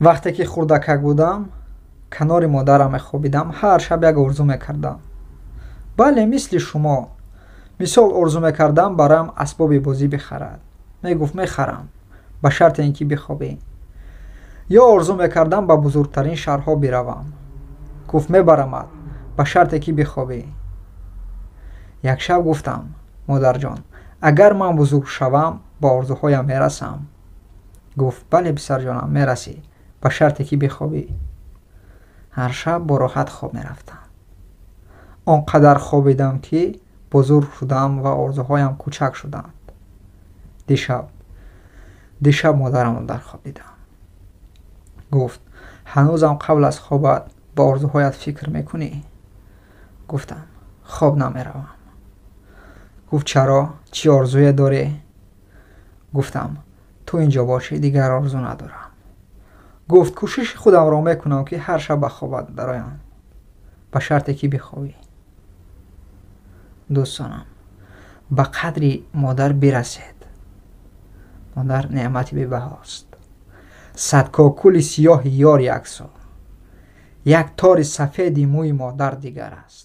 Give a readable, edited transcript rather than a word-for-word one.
Вақте ки хурдакак будам, канори модарам мехобидам, ҳар шаб як орзу мекардам. Бале, мисли шумо. Мисол, орзу мекардам, бароям асбоби бозӣ бихарад. Мегуфт: «Мехарам, ба шарте ин ки бихобӣ». Ё орзу мекардам ба бузургтарин шаҳрҳо биравам. Гуфт: «Мебарамад, ба шарте ки бихобӣ». Як шаб гуфтам: «Модарҷон, агар ман бузург шавам, ба орзуҳоям мерасам?» Гуфт: «Бале, писарҷонам, мерасӣ, ба шарте ки бихобӣ». Ҳар шаб бо роҳат хоб мерафтам. Он қадар хобидам, ки бузург шудам ва орзуҳоям кӯчак шуданд. Дишаб модарамро дар хоб дидам. Гуфт: «Ҳанӯзам қабл аз хобат ба орзуҳоят фикр мекунӣ?» Гуфтам: «Хоб намеравам». Гуфт: «Чаро? Чӣ орзуе дорӣ?» Гуфтам: «Ту инҷо бошӣ, дигар орзу надорам». Гуфт: «Кӯшиши худамро мекунам, ки ҳар шаб ба хобат дароям, ба шарте ки бихобӣ». Дӯстонам, ба қадри модар бирасед. Модар неъмати бебаҳост. Сад кокули сиёҳи ёр яксу, як тори сафеди мӯи модар дигар аст.